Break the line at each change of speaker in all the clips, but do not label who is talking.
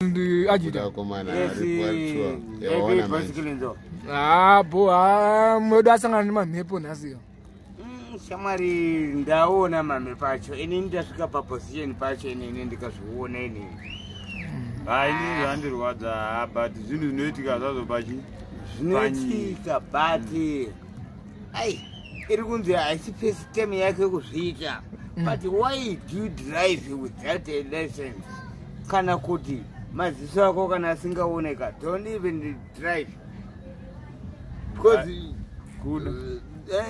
Ajita.
Vakomana
Yes,
varipo varitua. Yawaona manje.
bhasikili nzo.
Ah, bo, ah, mwedu asangana nemamhepo nhasi.
Shamwari, ndaona mamhepo acho. Inini ndasvika paposition pacho, inini ndikazviona inini.
Hai, inini zvandirwadza, but zvinhu zvinoitika zvazvo pachi
Zvinoitika, but ai, iri kunzi haisi first time yake kuzviita. But why do you drive without a license? Kana kuti maziso ako kana asingaoneka, don't even drive, because
Kuda.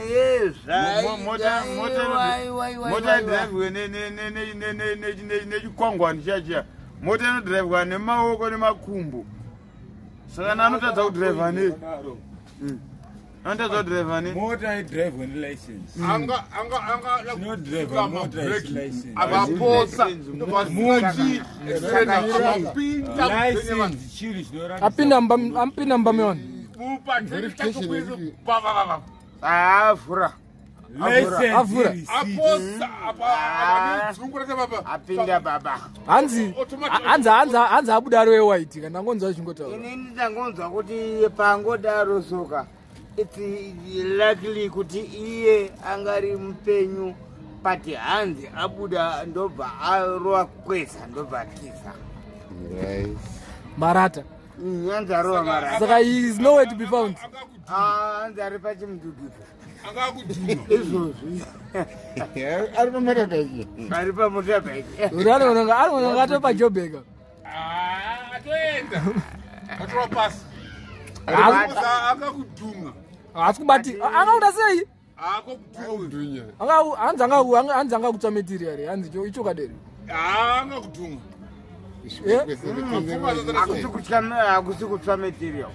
Yes.
Mota idhiraivwe nechikwangwani chiya chiya. Mota inodhiraivwa nemaoko nemakumbo, saka anotadza kudhiraivha nei? Anotadza kudhiraivha nei?
Mota idhiraivwe nelicense.
Anga anga anga
Tinodhiraivha mota isi license.
Akapotsa. Apinda.
License chinhu chinoratidza.
Apinda mba, apinda mba meone.
Verification.
Avhura.
License
Avhura.
receipt.
Apotsa apa dzungu rake baba.
Apinda baba.
Hanzi hanzi hanzi hanzi abuda ari wewhite, kana ngonzwa zvichingotaura.
Inini ndangonzwa kuti pangodaro soka, it's likely kuti iye angari mupenyu, but hanzi abuda, ndobva arova kwesa, ndobva atiza.
Right.
Marata.
Hanzi arova marata.
Saka he is nowhere to be found.
Ah, hanzi ari pachimudhudhudhu.
Angakudhuma.
Izvozvi.
Ari pamotorbike.
Ari pamotorbike.
Uri anoona atopa jobeka.
Atoenda, atorwa pasi, akakudhuma.
Haasi kubati, angakuda sei?
Akakudhuma.
Dunya.
Hanzi hanzi angakutsva material, hanzi ichokaderi.
Angakudhuma.
Hakusi kutsva material,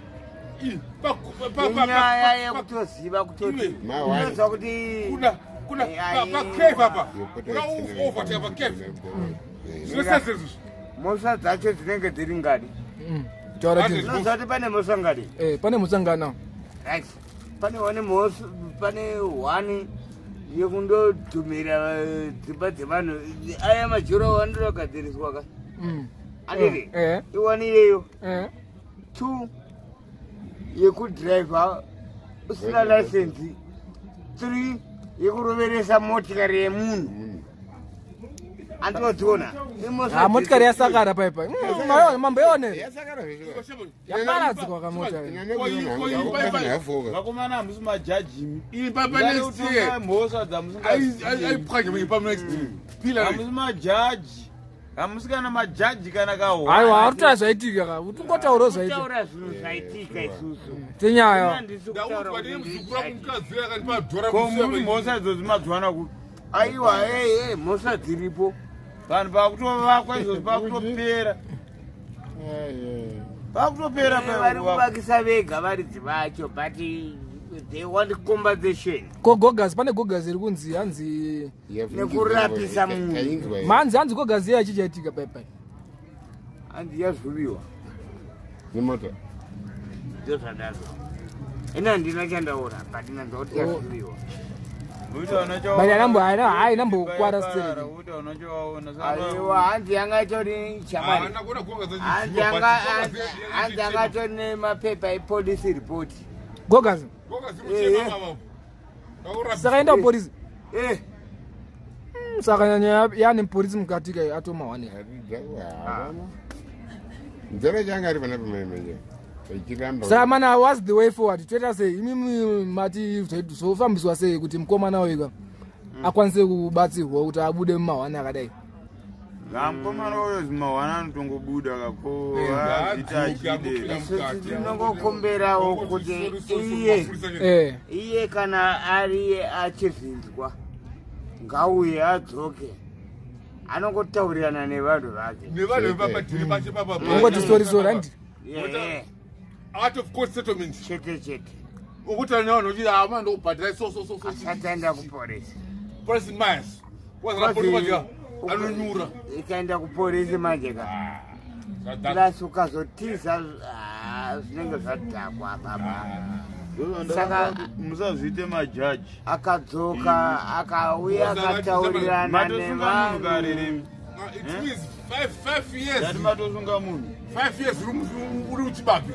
inyaya yekutoziva kutoti
Mawani.
unonzwa kuti
Kuna kuna pacave apa, kuna overtake pacave, zvinosazezvo.
Mhosva dzacho dzinenge dziri ngadi.
Taura.
Hanzi-
Tinzi.
Unonzwa kuti pane mhosva ngadi.
Eh, pane musangana.
Right, pane one mhosva, pane one yekundodhumira dzimba dzevanhu, aya majura andogadziriswa ka. Anditi ione iyeyo. Two, yekudhiraivha usina license. Three, yekuroveresa motikari yemunhu. Andinodziona.
Ah, motikari yasakara paipai, mambo ione.
Yasakara zveshuwa.
Yaparadzwa kamota.
Yafoka.
Vakomana, hamusi majajimi.
Ipapa next year.
Mhosva dzamusingazivi.
Aipwanye ipapa next year pila.
Hamusi majaji, hamusi kana majaji kana kahwa.
Aiwa, ari kutaura zvaitika ka, utingotaurawo zvaitika.
Kutaura zvinhu zvaitika isusu.
Tenyaya.
Handisi kutaura
Ndaudzwa
kuti
nemuzukuru wangu, mukadzi akandipa dhora.
Ko muri mhosva idzodzo madziwana kupi?
Aiwa, ee, mhosva dziripo.
Vanhu pakutovakwa izvozvi, pakutopera, pakutopera.
Vari kuvakisa vega varidzi vacho, but they want compensation.
Ko gogas, pane gogas iri kunzi hanzi
Nekurapisa munhu.
manzi hanzi gogas iya chichaitika paipai.
Hanzi yazvuviwa.
Nemota.
Ndo zvandazwa ina, handina chandaona, but nanzwa kuti yazvuviwa.
But hainambokwara stereki.
Aiwa, hanzi yanga itori chamari, hanzi yanga itori nemapepa epolice report.
Gogas saka enda kupolisi. Saka nyaya yaane mupolisi mukati kai, atoma
Nzara changa ari panapa manje ichiramba.
Saka mana, what's the way forward? Toita sei? Imimi mati zvofambiswa sei kuti mukomana weka akwanise kubatsirwa kuti abude mumahwani akadai?
Mukomana uyo zimahwana anotongobuda kako azviita.
Isusu tinongokumbirawo kuti iye iye kana ari achizvinzwa, ngauye adzoke, anongotaurirana nevanhu vake.
Nevanhu vepamadhiri pache papa.
Ungoti sorry, sorry, handi.
Yeah,
Out of court settlement.
Chete chete.
Ukutaura nevanhu uchiti ama ndokubhadhira so so so so.
Asati aenda kuporisi.
Police miles wazakapolisi anonyura.
Ikaenda kuporisi manje ka, plus ukazotiza, ah, zvinenge zvadhakwa baba.
Musazviite majaji.
Akadzoka, akauya, akataurirana
Matosunga munhu
nevanhu.
kare remi.
It means 5 years.
Dati matosunga munhu.
5 years uri muchibage.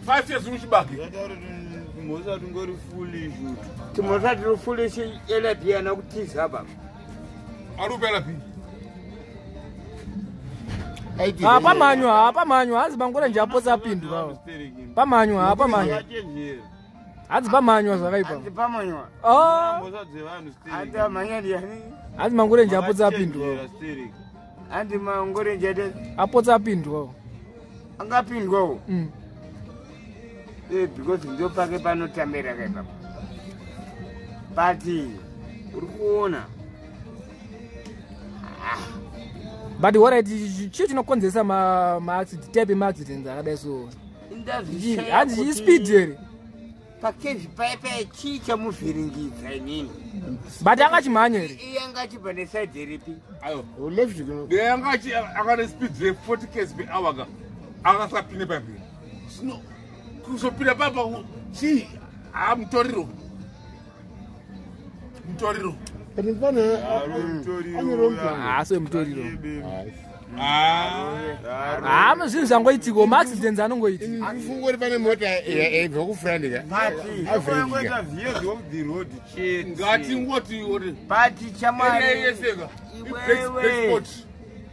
5 years uri muchibage.
Zvataura kuti mhosva tingori foolish kuti.
Timhosva tiri foolish elap ana kutiza baba.
Ari upela pi.
Ah, pamhanywa, ha pamhanywa, hanzi mangora nje apotsa apindwa. Pamhanywa, ha pamhanywa.
Akachenjera.
Hanzi pamhanywa zvakaipa.
Hanzi pamhanywa.
Ah,
Mhosva dzevanhu stereki.
Hanzi amhanya ndiani?
hanzi mangore nje apotsa apindwa.
Akachenjera stereki.
Hanzi mangore nje
Apotsa apindwa.
angapindwawo. Because ndo pake panotambira kaipapa. But uri kuona
But alright, chii chinokonzeresa maaccident, type emaaccidents akadai so?
Ndazvishaya
Hanzi
kuti
ispeed here?
Pakezi paipai chii chamuvhiringidza inini?
But angachimhanya here?
Iye angachibva nesaidhi ripi?
Ayo.
Left kuno.
Yanga akane speed ye 40 km per hour ka. Akasapinde papi. Sino kuzopinda papa chii? Ah, mutoriro. Mutoriro.
But mfana
Ah, so mutoriro.
Ah.
Ah, zvinhu zvangoitiko, maaccidents anongoitika.
Ndifunga kuti pane mota yaibva kufrandika.
Angoita views of the road chete.
Ngatingoti uri.
But chamwari
Yeseka.
Iwewe.
Sport.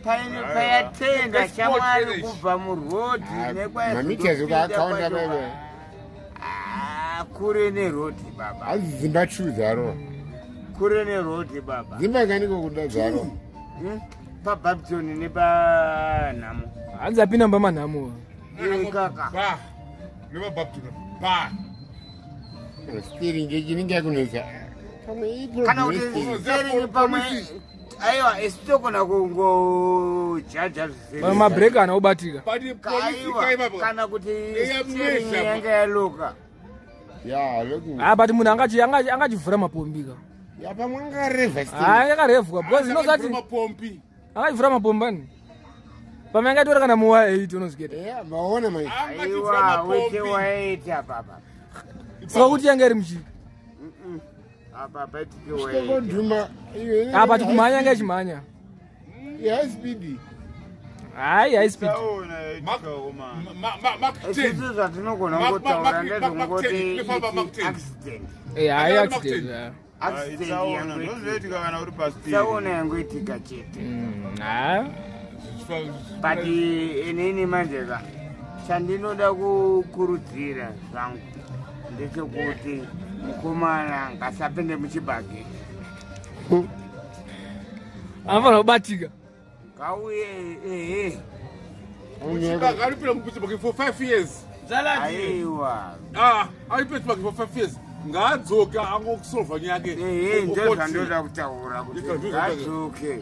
Paine payatenda
Export
chamwari
finish.
kubva murodhi
Mamiters ukaakaunda paipa.
Kure nerodhi baba.
Hanzi dzimba 2 dzaro.
Kure nerodhi baba.
Dzimba kaniko kuda dzaro.
Pababton nepanhamo.
Hanzi apinda mumba manhamo.
Kaka.
Ba. Neva baptist. Ba.
Steering inenge yakunetsa. Pamwe
Kana kuti
iproblem.
steering pamwe aiwa isu togona kungojaja
Pamwe
zvisiri.
mabhreki haana kubatika.
But the police
Aiwa
kaipa.
kana kuti
Eya,
steering
measure.
yanga yaloka.
Ya, looking.
Ah, but munhu angachivhura mapombi ka.
Ya pamwe angarevha steering.
Ah, yakarevhwa because inosati
mapombi.
angachivhura mapombi ani. Pamwe angaitora kana muwa 8 unozviketa.
Ya, maona mai.
Angachivhura
Aiwa wete
mapombi.
waita baba.
Saka kuti yanga iri muchii.
Apa paitike waita.
Kodhuma.
Ah, but kumhanya yanga ichimhanya.
Ya speed.
Hayi, hayi speed.
Tsaona yaitika komana.
Mark 10.
Isusu zvatinogona kungotaura ndezvekungoti iti accident.
Eh, hayi accident. Yeah.
Accident
Tsaona
yangoitika.
ndozvinoitika kana uri pasteering.
Tsaona yangoitika chete.
Ah.
But inini manje ka chandinoda kukurudzira zvangu ndechekuti mukomana ngasapinde muchibage.
Anofanira kubatika.
Ngauye ehe.
Chibage aripinda muchibage for 5 years.
Aiwa.
Ah, aripinda chibage for 5 years. Ngaadzoke angokusolva nyaya yake.
Ehe ndozvandoda kutaura kuti
Ndizvo zvandoda.
ngadzoke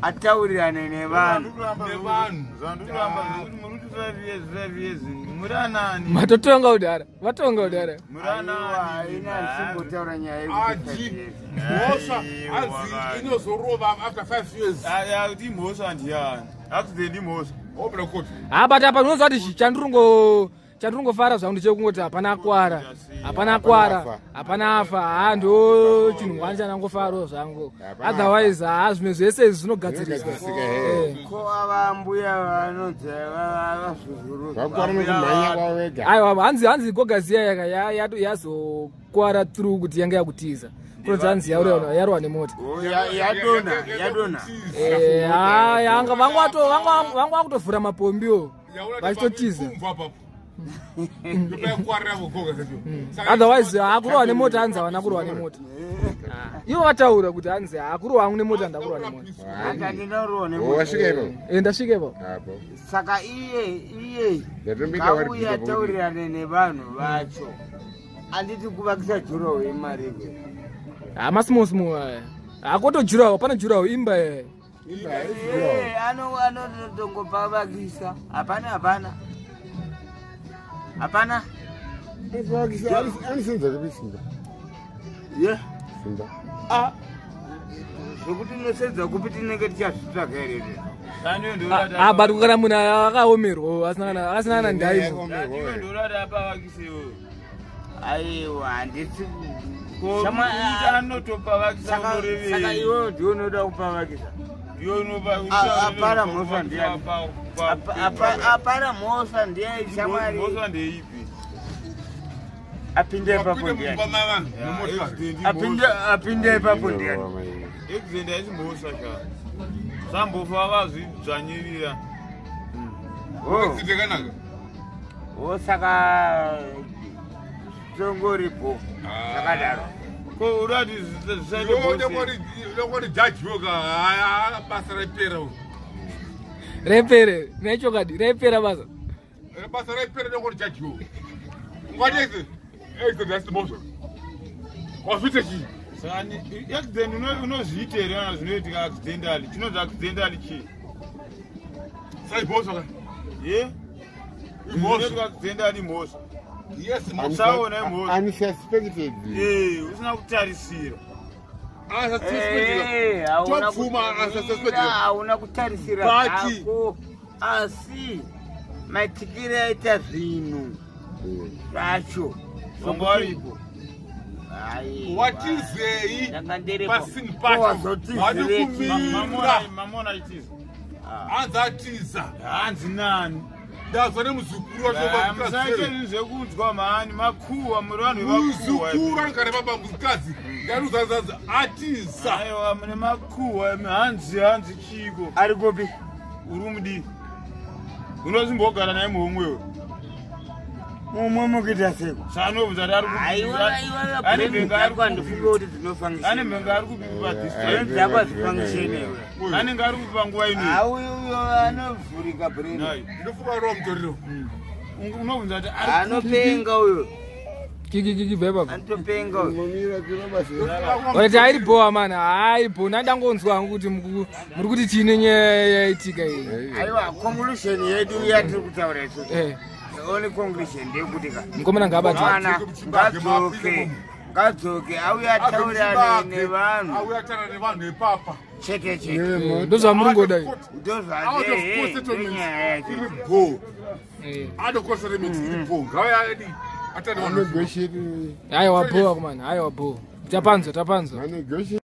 ataurirane nevanhu.
Nevanhu.
Zvanduramba zvekuti muri kuti 5 years 5 years muri anani?
Matotonga kudhara. Vatonga kudhara.
Muri
Aiwa
anani?
ina ndisimbotaura nyaya yekuti
Aji.
five years.
Mhosva hanzi inozorova after 5 years.
Ah, kuti imhosva ndiyani? Accident imhosva.
Wopinda court.
Ah, but apa unoziva kuti chandirungofara zvangu ndechekungoti hapana akwara. Hapana akwara. Hapana afa. Ah, ndo chinhu ngwani chanangofarawo zvangu.
Hapana
Otherwise, ah, zvimwe zvese izvi zvinogadziriswa.
Zvinogadzirisika, he.
Eh.
Ko ava mbuya vanonzi vazvuzvurudzwa.
Vakwara nekumhanya kwavo vega.
Aiwa, hanzi gogaziya yaka yazokwara through kuti yanga yakutiza. Kunoti hanzi yarohwa nemota.
Oh, yadona yadona.
Eh, ah, yanga vangu vakutovhura mapombiwo vachitotiza. Otherwise hakurohwa nemota, hanzi havana kurohwa nemota. Ah, ivo vataura kuti hanzi hakurohwa hangu nemota, ndakurohwa nemota.
Hanzi handina kurohwa
Oh,
nemota.
wasvika ipapo.
Eh, ndasvika ipapo.
Apo.
Saka iye iye
Ndatomboita
ngauye
wari kuita
ataurirane nevanhu vacho. Handiti kuvakisa jurawo yemari.
Ah, masmall small aya. Hakotojurawo, pane jurawo imba eh.
Eh, anotongopavakisa. Hapana hapana. Hapana.
Anosenza kupi simba?
Ye.
Simba.
Ah. Zvokuti unosenza kupi tinenge tichazvitsvaga here.
Ah, but kana munhu akaomerwa asina kana ndaimo.
Ndorati apavakisewo.
Aiwa handisi
Ko
Chama-
anotopa vakisa
Saka
unorevei?
iwewe ndiwe unoda kupavakisa.
Iwe unopa
Apara mhosva ndiani? Apara mhosva ndiye shamwari.
Mhosva ndeipi?
Apinde ipapo
Wapinde
ndiani?
mumba mavanhu nemotokari.
Apinde ipapo ndiani?
Accident haisi mhosva sha. Sambofa vakazvidzvanyirira.
Oh.
Accident yakanaka.
Oh, saka tongoripo zvakadaro.
Ko urati zvisaite
Iwe
mhosva.
ndokoti jaji woga haya basa raipera uyu.
Repere nechokadi repera basa.
Basa raipera ndokoti jaji woga. Ungati accident haisi mhosva. Wazviite chii?
Saka accident unozviita here kana zvinoitika accidentally? Chinonzi accidentally chii?
Saimhosva ka?
Ye?
Imhosva.
Zvinoitika accidentally mhosva.
Yes, mhosva.
Usaona imhosva.
Unsuspected.
Eh, usina kutarisira.
Unsuspected.
Eh, hauna
Topfuma unsuspected.
hauna kutarisira
But-
zvako, asi maitikire aita zvinhu zvacho
Wanga waripo.
Aiwa.
Watizei
Ndanga ndiripo.
pasini pacho.
Wazotizireki.
Wadi kumira.
Mamona itiza.
Hanzi atiza.
Hanzi nani?
Ndazwa nemuzukuru wacho
Ah, Musaite
mukadzi.
zvinhu zvekunzwa mhani makuhwa muri vanhu vemakuhwa.
Muzukuru anogara baba mukadzi. Ndaruzazanzi atiza.
Aiwa mune makuhwa imi hanzi hanzi chiko.
Ari kupi?
Uri mudii? Unozimbogara naye muhomwewe.
Mumwe mukuita seko.
Sanobvunza kuti ari kupi.
Aiwa, aiwa,
Ane mhenga ari
dzako handifungi
kupi.
kuti
Ane
dzinofangisha.
mhenga ari kupi
Brain dzako hadzifangishe iwe.
Anenge ari kupi panguva ino.
Auyu uyo anovhurika brain.
Nhai.
Ndinofunga rowa mutoriro.
Unobvunza kuti ari kupi.
Anopenga uyo.
Kiki bva ipapo.
Anotopenga uyo.
Mumira tiro basa.
Wati hairi bhowa mana, hairi bho. Ndandangonzwa hangu kuti muri kuti chine nyaya yaitika iyi.
Aiwa, conclusion yedu yatiri kutaura isusu.
Eh,
The only conclusion ndeyekuti ka
mukomana ngaabatwe.
mwana ngadzoke, ngadzoke auye ataurane nevanhu
Auya ataura nevanhu ipapa.
chete chete.
Ndozvamuringoda iyi.
Out of court
Ndozvadehe
settlement
ndenyaya yacho.
iri bho.
Eh.
Out of court settlement iri bho. Ngauya adi ataura nevanhu.
Negotiate.
Haiwa bhowa kumana, haiwa bhowa. Tapanzwa, tapanzwa.
Manegotiate.